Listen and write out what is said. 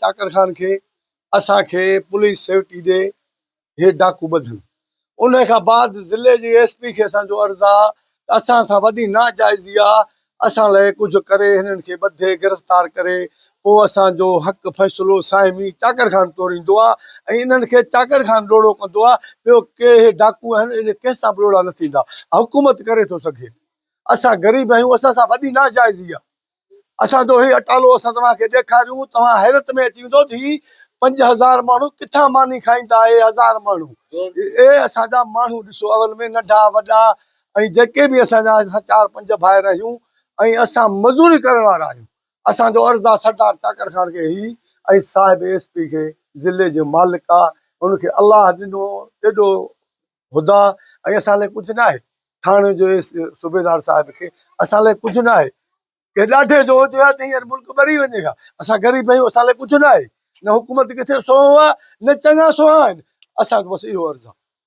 چاڪر خان کي اسان کي پوليس سيفٽي ڏي هي ڊاڪو ٻڌن ان کان بعد ضلعي جي ايس پي کي اسان جو عرض آ ته اسان سان وڏي ناجائزي آ اسان لئه ڪجهه ڪري هنن کي ٻڌي گرفتار ڪري پوء اسان جو حق فيصلو سائمي چاڪر خان توريندو آ ۽ انهن کي چاڪر خان ڏوڙو ڪندو آ ٻيو ڪي هي ڊاڪو آهن ان ڪنهن سان به ڏوڙا نه ٿيندا حڪومت ڪري ٿو سگهي اسان غريب آهيون اسان سان وڏي ناجائزي آ. اسان جو هي اٽالو اسان توهان کي ڏيکاريون توهان حيرت ۾ اچي ويندو ته هي 5000 ماڻهو ڪٿان ماني کائيندا اهي هزار ماڻهو اي اسان جا ماڻهو ڏسو اول ۾ ننڍا وڏا ۽ جيڪي به اسان جا اسان چار پنج ڀائر آهيون ۽ اسان مزوري ڪرڻ وارا آهيون اسان جو عرض آ سردار چاڪر خان کي هي ۽ صاحب ايس پي کي ضلعي جو مالڪ آ ان کي الله ڏنو ايڏو هدا ۽ اسان لاء ڪجهه ناهي ٿاڻي جو ايس صوبيدار صاحب کي اسان لاء ڪجهه ناهي ڪي ڏاڍي جو هجي ها ته هينئر ملڪ ٻري وڃي ها اسان غريب آهيون اسان لاء ڪجهه ناهي نه حڪومت ڪٿي سونهون آهي نه چڱا سونهان آهن اسان جو بس اهو عرض آهي.